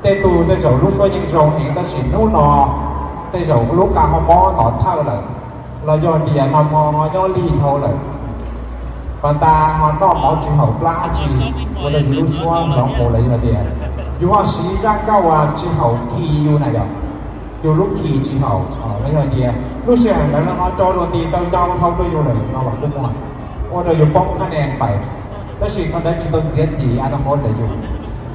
Tết tu Tết dầu lũ suối những dầu hẹn ta xỉn nút nọ, Tết dầu lũ ca ho mó tỏ thơ lợ, là do địa nằm ho ho nhó ly thâu lợ. Còn ta ho nọ máu chỉ hậu plá chỉ, có đây lũ suối nó mù là do địa. Dù ho xí rác cao à chỉ hậu khi dù này dầu. Dù lũ khi chỉ hậu, ờ, là do địa. Lũ xe hàng đó là ho cho đồ tì tàu châu thâu tôi dù lợ, nó bảo cũng mò. Ôi, rồi dù bóng khá nền bảy. ແຕ່ຊິເຂົາໄດ້ຊິຕ້ອງເສຍຈີອະນາຄົດໄດ້ຢູ່.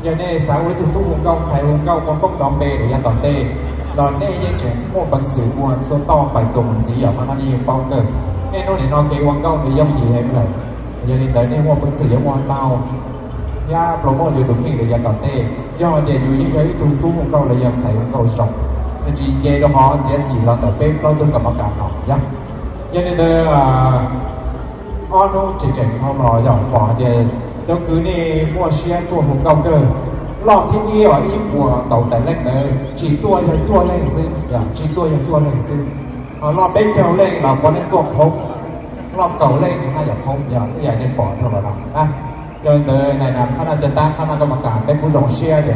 ຢ່າງນີ້ສາວໄວ້ທຸກໆຫົງເກົ່າ ໃສ່ຫົງເກົ່າ ບໍ່ກົບດອກເບ ຢ່າຕອນເຕ ດອນນີ້ຍັງຈະມົວບັງສືອວນ ສ່ວນຕໍ່ໄປຕົວມັນສີ ຢ່າມານະນີ້ເປົ່າເກີດ ແນ່ນອນແນ່ນອນເກວັງເກົ່າ ໄດ້ຍ່ອມດີໃຫ້ເມື່ອ ຢ່າຫຼິ້ນໄດ້ໃນຫົວບັງສື ຢ່າມ່ວນເຕົ້າ ຢ່າໂປຣໂມດຢູ່ທຸກທີ່ ຢ່າຕອນເຕ ຢ່າເດດຢູ່ຍິ່ງໃຫຍ່ທຸກໆຫົງເກົ່າ ແລະ ຢ່າໃສ່ຫົງເກົ່າສອງ ມັນຊິເຢດຮອນເສຍຈີລາວເຕີເປັນເຮົາທຸກກຳມະການເນາະ ຢ່າ ຢ່າເດດເດີ ອາ ອໍ ໂນ ເຈເຈ ເຮົາລໍ ຢ່ອງ ປອດ ເດ ດອກຄືນີ້ ມົວເຊຍ ຕົວຫູເກົ່າເກີ ລອກທີ່ນີ້ ອອ ອີປົວເກົ່າແຕ່ເລັກເດີ ຈີຕົວ ຢ່າຕົວເລັກຊື້ ຢ່າຈີຕົວ ຢ່າຕົວເລັກຊື້ ອາ ລອກເປັນເຈົ້າເລັກ ລອກບໍ່ໄດ້ຕົວຄົບ ລອກເກົ່າເລັກ ຫາຢ່າຄົບ ຢ່າ ຢ່າໄດ້ປອດເທົ່ານັ້ນນະ ດຽວເດີ ໃນນາມຄະນະຈັດຕັ້ງ ຄະນະກຳມະການ ເປັນຜູ້ສົ່ງເຊຍ ເດ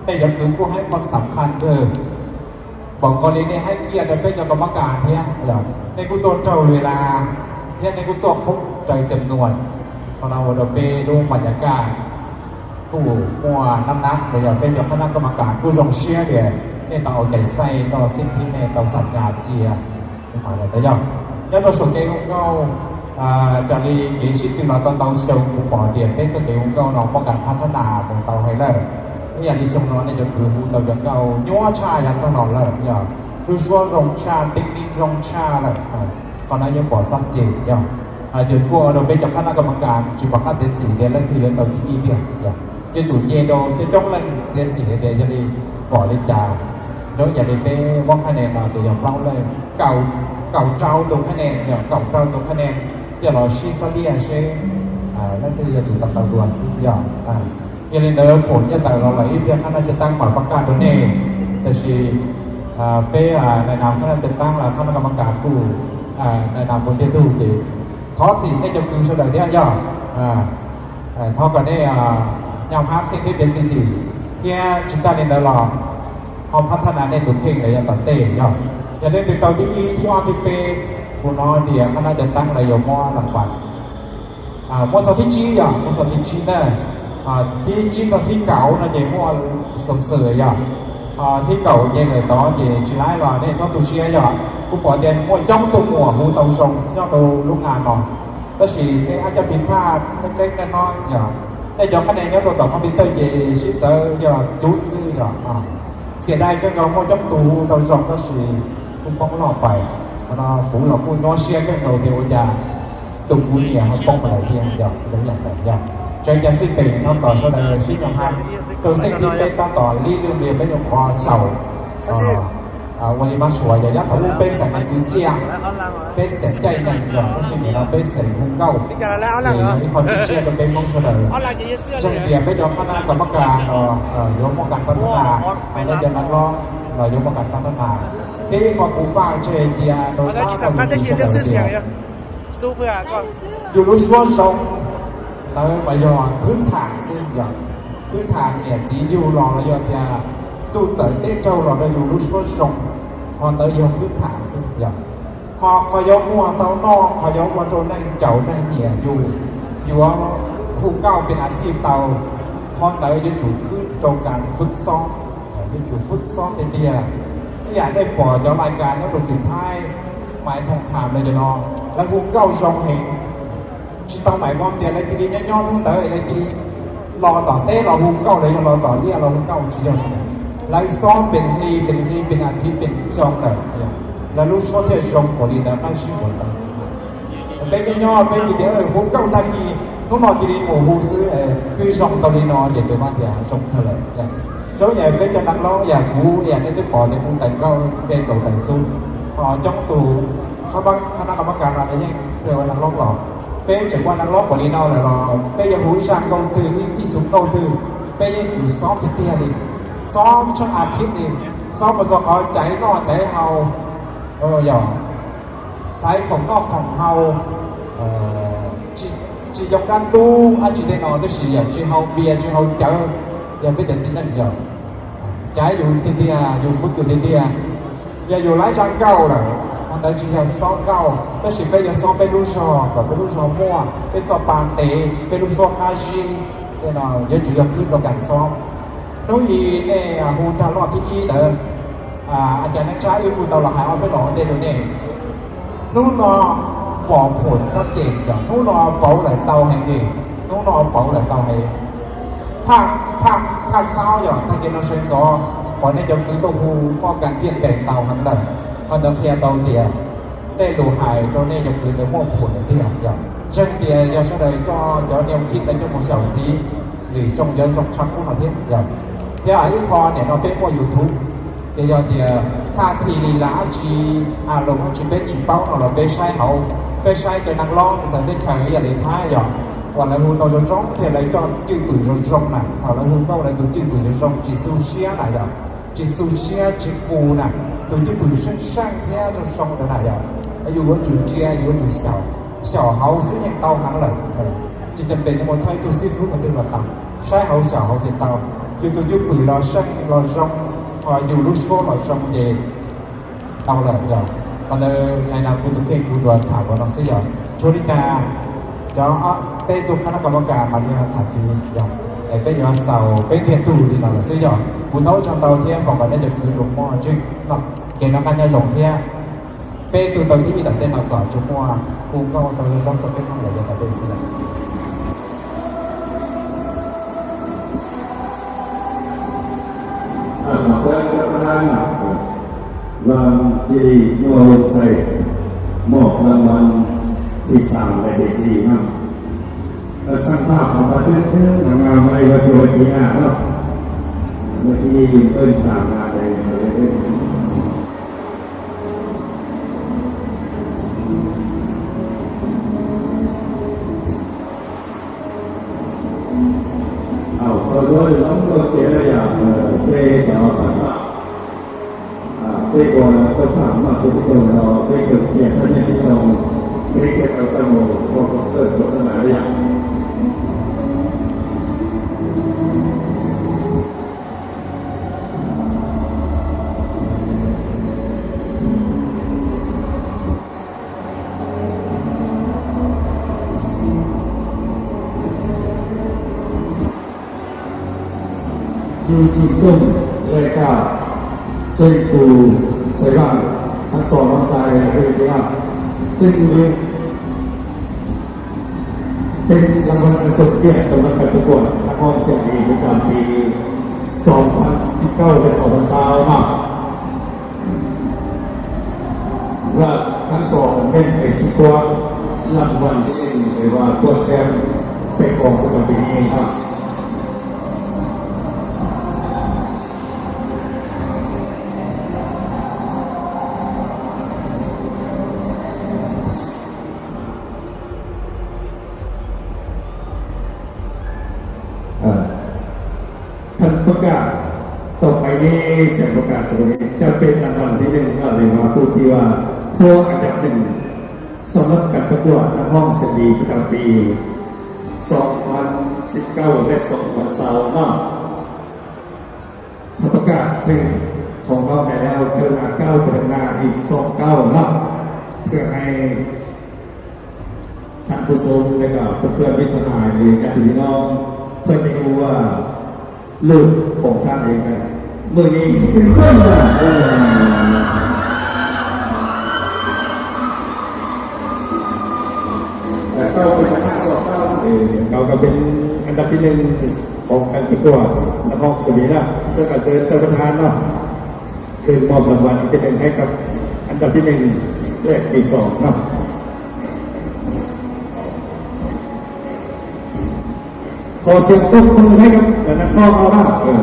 ແຕ່ຢ່າຄືຜູ້ໃຫ້ຄວາມສຳຄັນເດີ ບາງກໍລະນີໃຫ້ກຽດເປັນເຈົ້າກຳມະການເທື່ອ ແລ້ວໃນກູຕົວເຈົ້າເວລາ ແລະ ໃນກູຕົວຄົບໃຈຈຳນວນ ຂອງເຮົາດອກເປດູບັນຍາກາດ ຜູ້ມົວນ້ຳໜັກ ແລ້ວເປັນເຈົ້າຄະນະກຳມະການຜູ້ສົ່ງເຊຍເດ ໃນຕ້ອງເອົາໃຈໃສ່ຕໍ່ສິດທິ ໃນຕໍ່ສັນຍາເຈຍ ມາແລ້ວ ແລ້ວ ແລ້ວຕໍ່ສົນໃຈຂອງເຮົາ ອາ ຈາລີເກຊິດ ທີ່ເຮົາຕ້ອງເຊົາຜູ້ປອດຽນ ເປັນສະເຕຂອງເຮົາເນາະ ປ້ອງກັນພັດທະນາຂອງເຮົາໃຫ້ເລີຍ ນີ້ອັນນີ້ສົ່ງເນາະ ໃນຈະຄືຮູ້ເຮົາຈະເກົ່າ ຍົວຊາຢ່າງຕະຫຼອດເລີຍ ຢ່າ ຄືຊ່ວງລົງຊາ ເຕັກນິກລົງຊາເລີຍ ອາ ຄະນະຍັງບໍ່ຊັດເຈນ ຢ່າ ອາ ຈົນກວ່າເຮົາເປັນເຈົ້າຄະນະກຳມະການ ຊິປະກາດເສນສີ ເດືອນລະເທື່ອ ເທົ່າທີ່ມີເດືອນ ຢ່າ ຈະຈູເຍໂດ ຈະຈົງລະເສນສີ ເດ ຈະໄດ້ບໍລິຈາກ ໂດຍຢ່າໄດ້ເປັນວອກຄະແນນເນາະ ຈະຍອມເລົ່າເລີຍ ເກົ້າ ເກົ້າເຈົ້າຕົວຄະແນນ ເນາະ ເກົ້າເຈົ້າຕົວຄະແນນ ຈະລໍຊີສະເລຍເຊ ອາ ນັ້ນຄືຈະຖືກຕັດເອົາຕົວຊິດຍອດ ອາ ເອເລນເດີ ຜົນຈະຕາຍລອໄຫຼ ເພຍງຄະນະຈັດຕັ້ງໝາຍປະກາດຕົວນີ້ ແຕ່ຊິ ອາ ເປ ອາ ໃນນາມຄະນະຈັດຕັ້ງ ແລະ ຄະນະກຳມະການຜູ້ ອາ ໃນນາມຄົນທີ່ຖືກ ທອດສິນໃນຈຳຄືສະເໜີເທື່ອ ອາ ເອີ ເທົ່າກັນນີ້ ຍອມຮັບສິ່ງທີ່ເປັນຈິງ ເພື່ອຈິດຕາເປັນຕະຫຼອດ ເຮົາພັດທະນາໃນຕົວເອງ ແລະ ຢ່າຕາມເຕະ ຢ່າ ຢ່າເລີຍຕິດຕໍ່ທີ່ອີ ທີ່ອອນ ທີ່ເປ ຜູ້ນ້ອຍ ທີ່ຄະນະຈັດຕັ້ງ ແລະ ຢອມມອບລາງວັນ ອ່າ ໝົດເທົ່າທີ່ຈີ່ ຢ່າ ໝົດເທົ່າທີ່ຈີ່ ນະ ອ່າ ທີ່ຈີ່ ເທົ່າທີ່ເກົ່າ ນະ ເຈ ໝົດສົມເສີຍ ຢ່າ ອ່າ ທີ່ເກົ່າ ເຈ ເລີຍຕໍ່ ເຈ ຈີ່ຫຼາຍ ລະ ເນ ເທົ່າຕູເຊຍ ຢ່າ ຜູ້ປອດເດນ ໝົດ ຍ່ອງຕົວຫົວ ຫູເຕົາຊົງ ຍ່ອງໂຕລຸງອານ ເນາະ ແຕ່ຊິ ເອ ອາດຈະຜິດພາດເລັກໆ ນ້ອຍໆ ຢ່າ ແຕ່ຢອກຄະແນນຍ້ອນຕົວຕໍ່ຄອມພິວເຕີ ເຈ ຊິເຕີ ຢ່າຈຸດຊື່ ຢ່າ ອາ ເສຍດາຍເກີນ ກໍໝົດ ຍ່ອງໂຕຫູເຕົາຊົງ ກໍຊິ ຜູ້ປ້ອງລອບໄປ ເນາະ ຜູ້ລອບຜູ້ຍ້ອນເສຍເກີນ ໂຕເດວ ຢ່າ Tung cú nè, hông bông mà lại đi ăn dọc, đúng là vậy nhá. Cho nên xin tình nó còn sau đây xin nhầm hăng. Tôi xin tin tên ta tỏ lý đương niệm với nhục kho sầu. Ờ, ờ, quay đi mắc sủa, giờ dắt thấu bế sảnh này cứ chia. Bế sảnh chay này, giờ có xin thì nó bế sảnh hung câu. Thì nó đi còn chia chia cho bên mông sau đây. Cho nên tiền bế cho khán giả còn mắc cả, ờ, ờ, vô mong cần phát thả. Ờ, nên cho nó lo, là vô mong cần phát thả. Thế còn cũng vào chơi chia, tôi có còn gì sau đây chia. ສູ້ເພື່ອກໍ ຢູ່ລູກຊົວຊົງ ເຕີມາຍ້ອນພື້ນຖານຊື່ຢ່າງ ພື້ນຖານເນຍ ຈີຢູ່ລໍລະຍອດຢາ ຕູເຕີເຕໂຈລໍລະຢູ່ລູກຊົວຊົງ ຄອນເຕີຢອນພື້ນຖານຊື່ຢ່າງ ເພາະເຂົາຢອກຫົວເຕົານອກ ເຂົາຢອກວ່າໂຕນັ້ນເຈົ້ານັ້ນເນຍຢູ່ ຢູ່ວ່າຜູ້ເກົ່າເປັນອາຊີບເຕົາ ຄອນເຕີຈະຖືກຄືນໂຕການຝຶກຊ້ອມ ເອີ ມີຈຸດຝຶກຊ້ອມເດຍ ຢາກໄດ້ປອດຈາກລາຍການ ແລ້ວຕົວສຸດທ້າຍ ໝາຍທອງຄຳເລີຍເນາະ ແລ້ວຜູ້ເກົ່າຊອງເຫັນ ຊິຕ້ອງໝາຍຄວາມເດຍ ແລ້ວທີ່ນີ້ຍ້ອນຮູ້ເຕີ ແລ້ວທີ່ລໍຕໍ່ເຕະ ລໍຜູ້ເກົ່າເລີຍ ລໍຕໍ່ເລຍ ລໍຜູ້ເກົ່າທີ່ຈະ ແລ້ວຊ້ອມເປັນມື້ ເປັນມື້ ເປັນອາທິດ ເປັນຊ່ວງເລີຍ ແລ້ວລູກຊົວເທດຊົງບໍລິດາຕັ້ງຊື່ບົນ ເປັນຍອດ ເປັນທີ່ເດີ ເອີ ຫົວເກົ່າຕາກີ ໜູນອນທີ່ດີ ໂອ້ ຮູ້ຊື່ ເອີ ຄືຊ່ອງເກົາຫຼີນອນ ເດເປັນວ່າທີ່ຊ່ອງເທົ່າໃດ ໂຈໃຫຍ່ເປັນຈາກນັກຮ້ອງ ຢາກຮູ້ ຢາກໄດ້ຕິດຕໍ່ໃນວົງການເກົ່າ ເປັນໂຕໄດ້ສຸດ ເອີ ຈ້ອງຕູ ເຂົາບາງຄະນະກຳມະການອາດຈະຍັງເທື່ອວ່ານັກຮ້ອງຫຼອກ ເປັນຈັງວ່ານັກຮ້ອງເກົາຫຼີນອນ ແລ້ວເນາະ ເປັນຢາກຮູ້ວິຊາເກົາຕື່ ວິສຸເກົາຕື່ ເປັນຍັງຢູ່ຊ້ອມເທື່ອໆນີ້ ຊ້ອມຈັກອາທິດນີ້ ຊ້ອມບໍ່ຊອກເຂົ້າໃຈ ນອກໃຈເຮົາ ເອີ ຢ່າ ໃຊ້ຂອງນອກຂອງເຮົາ ເອີ ຈີ ຈີຢອກດ້ານຕູ້ ອາຈີແນ່ນອນ ແຕ່ຊິຢ່າຈີເຮົາເບຍ ຈີເຮົາເຈີ ຢ່າເປັນແຕ່ຈີນັ້ນຢ່າ Jai yu tiê tiê, yu phŭt yu tiê tiê. Ya yu lai zhang gao le, han dai chi ya song gao, ta shi bei ya song bei lu zho, ba bei lu zho mo, bei zho ban de, bei lu zho a zhi, de na, ya ju ya phŭt lo gan song. Nu yi ne, a, hu ta lo ti yi de. A, a jan nan cha yu hu ta lo hai o bei lo de lu ne. Nu no, bo phon sa jen de. Nu no, bo lai tao hai de. Nu no, bo lai tao hai. ພາກ ພາກ ພາກຊາວຢ່າງ ຖ້າເກັບນຳເຊີງກໍ ກໍແນ່ຈະຄືໂຕຮູ້ ກໍການປ່ຽນແປງເຕົາຫັ້ນລະ ເຂົາຈະເຄຍເຕົາເຕຍ ແຕ່ໂລຫາຍໂຕແນ່ຈະຄືໃນຫົວຜົນເຕຍຢ່າງ ເຊິ່ງເຕຍຢ່າງຊະໃດກໍຈະແນວຄິດແລະຈະບໍ່ເຊົາຈີ ຫຼື ສົ່ງເດີ່ນສົ່ງຊັກພວກເຮົາເທດຢ່າງ ເທຍອີກຂໍ້ແນ່ນອນເປັນຫົວຢູທູບ ເຕຍເຕຍ ຖ້າທີ່ລີລາຈີ ອາລົມຈີເປັນຈີເປົ້າເນາະ ລະໄປໃຊ້ເຮົາ ໄປໃຊ້ແຕ່ນັກຮ້ອງ ສະເດັດໄທ ຢ່າເລີຍທ້າຍຢ່າງ Wala hu tau zhong zhong, te lai tau jiu bui zhong zhong na. Tau lai hu tau lai tu jiu bui zhong zhong, jiu su xia na ya. Jiu su xia, jiu bu na. Tu jiu bui sheng sheng, te zhong zhong de na ya. Yu wo ju jia, yu wo ju xiao. Xiao hao si nian tau hang le. Jiu jiu bei ni mo tai tu si fu ma de la tang. Shai hao xiao hao jiu tau. Yu tu jiu bui la sheng la zhong. Yu lu shuo la zhong de. Tau le, yo. Pada lain aku tu ke ku dua tau, no si yo. Chorita, yo, a, pe tu kana kama ka ma ni ta ti, yo. E pe yo sao, pe dia tu di na si yo. Ku tau chang tau dia, ko ma ne de ku tu mo, chi, no. Ke na ka nya zhong dia. Pe tu tau ti ta te na ka, chu mo, ku ka tau zhong ta pe na le, yo, ta pe si na. ຂໍເຊີນປະທານນຳ ລາມກິຣີ ນົວລົງໄຊ ມອບລາງວັນທີສາມ ແລະ ທີສີ່ນຳ. ເອີ ຊ່າງພາບຂອງປະເທດເດີ ງາມໆ ໄວ້ ໄວ້ ໄວ້ປີໜ້າເນາະ. ເມື່ອກີ້ນີ້ເອີ້ນສາມງານໃດ Autor doi lông đôi kia là, ờ, quê đó sẵn là, à, quê của tôi Phạm mà tôi cái đầu đó, quê kiểu kia sẵn nhà cái sông, quê kia tàu tàu một, một cái sợi của sân áo đi ạ. ຢູ່ທີ່ຊົມ ແລະ ກະເຊິ່ງຜູ້ໃສ່ບ້ານທັງສອງ ທັງຊາຍ ແລະ ຜູ້ທີ່ຮັກ ເຊິ່ງ ເປັນລາງວັນອັນສົມກຽດສຳລັບການປະກວດນັກຮ້ອງສຽງດີປະຈຳປີສອງພັນສິບເກົ້າ ແລະ ສອງພັນຊາວເນາະ ແລະ ທັງສອງແມ່ນໄປຊິກວາດລາງວັນທີໜຶ່ງ ຫຼືວ່າກວາດແຊ້ມໄປຄອງປະຈຳປີນີ້ເນາະ. ເອີ ທ່ານປະກາດຕໍ່ໄປນີ້ ສຽງປະກາດຕົວນີ້ຈະເປັນລາງວັນທີໜຶ່ງ ເອີ ຫຼືວ່າຜູ້ທີ່ວ່າຄວ້າອັນດັບໜຶ່ງ ສຳລັບການປະກວດນັກຮ້ອງສຽງດີປະຈຳປີສອງພັນສິບເກົ້າ ແລະ ສອງພັນຊາວເນາະ. ຖ້າປະກາດຊື່ຂອງນ້ອງໄດ້ແລ້ວ ກະລຸນາກ້າວໄປທາງໜ້າອີກສອງກ້າວເນາະ ເພື່ອໃຫ້ທ່ານຜູ້ຊົມ ແລະ ກະເພື່ອນມິດສະຫາຍ ຫຼື ຍາດຕິພີ່ນ້ອງ ເພິ່ນໄດ້ຮູ້ວ່າລູກຂອງທ່ານເອງນັ້ນ ມື້ນີ້ເປັນເຈົ້ານາຍ ເອີ ແລະ ເຈົ້າເປັນຄະນະສອບເຈົ້າ ເອີ ເຈົ້າກະເປັນອັນດັບທີໜຶ່ງ ຂອງການປະກວດນັກຮ້ອງຄົນນີ້ນະ ເຊິ່ງກະເຊີນທ່ານປະທານເນາະ ຂຶ້ນມອບລາງວັນອີກເທື່ອໜຶ່ງໃຫ້ກັບອັນດັບທີໜຶ່ງ ແລະ ທີສອງເນາະ. ຂໍສຽງຕົບມືໃຫ້ກັບນັກຮ້ອງເຮົາເນາະ ເອີ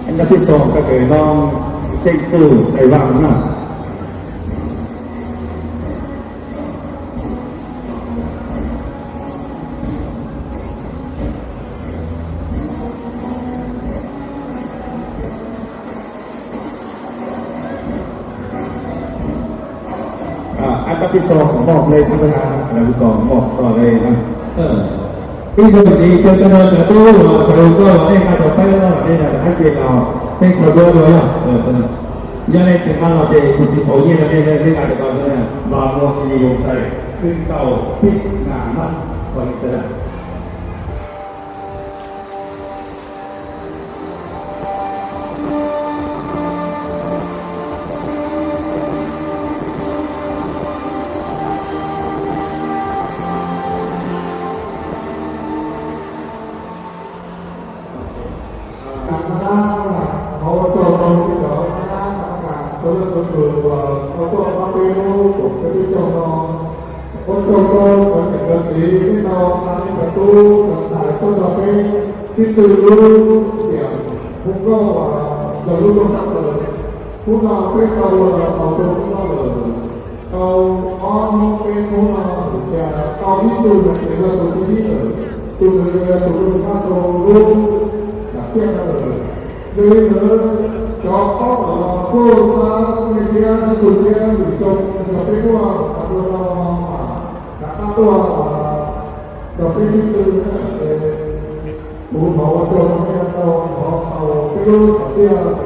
ອັນດັບທີສອງກະຄືນ້ອງເສັງປູ ໄຊວັງເນາະ. ອ່າ ອັນດັບທີສອງມອບເລີຍທ່ານປະທານ ອັນດັບທີສອງມອບຕໍ່ເລີຍນະ ເອີ. Ví dụ gì cho, cho nên là tôi là thầy cô là đây là thầy phải là đây là hai chuyện là đây thầy cô rồi là. Ờ, ờ. Do đây thì ta là để cũng chỉ phổ biến là đây là đây là có sẽ là và một cái điều dạy khuyên cầu biết ngã mắt khỏi sẽ là. ການມາລ້າງ ເຮົາເຈົ້າເຮົາເຈົ້າມາລ້າງ ກຳມະການ ເຈົ້າເລີນເພິ່ນເພິ່ນວ່າ ເຮົາເຈົ້າມາເປັນສົງເປັນເຈົ້າເນາະ ຄົນເຈົ້າເຈົ້າ ເພິ່ນເປັນເຈົ້າຕີເນາະ ອັນນີ້ປະຕູ ເພິ່ນສາຍ ເພິ່ນວ່າເປັນ ທີ່ຕື່ນຮູ້ສຽງ ພວກເຮົາວ່າ ເຈົ້າຮູ້ຕົວເຮົາເລີຍ ພວກເຮົາເປັນເຈົ້າເລີຍ ເອົາຕົວເຮົາເລີຍ. ເຂົາເປັນຜູ້ນຳ ເຈົ້າທີ່ຢູ່ໃນເຂດເມືອງຕົວນີ້ເອີ ຕົວເຮືອຕົວເຮືອມາຕົວລຸງ ຈາກເຂດເອີ ໂດຍເອີ ເຈົ້າຂອງເຮົາຜູ້ສາເມເຊຍ ຜູ້ເຊຍຢູ່ຈົງຈະເປັນຜູ້ວ່າຕົວເຮົາມາ ຈາກຕົວເຮົາເປັນຊື່ຕື່ນເອີ ຜູ້ເຂົາເຈົ້າເປັນເຈົ້າຂອງເຂົາເປັນຕົວເຈົ້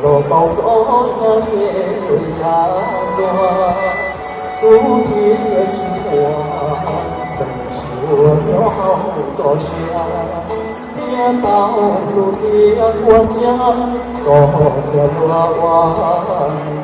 າ报高呀天呀转，不别情话，分手了好多下，别道路别过家，多谢我万万岁。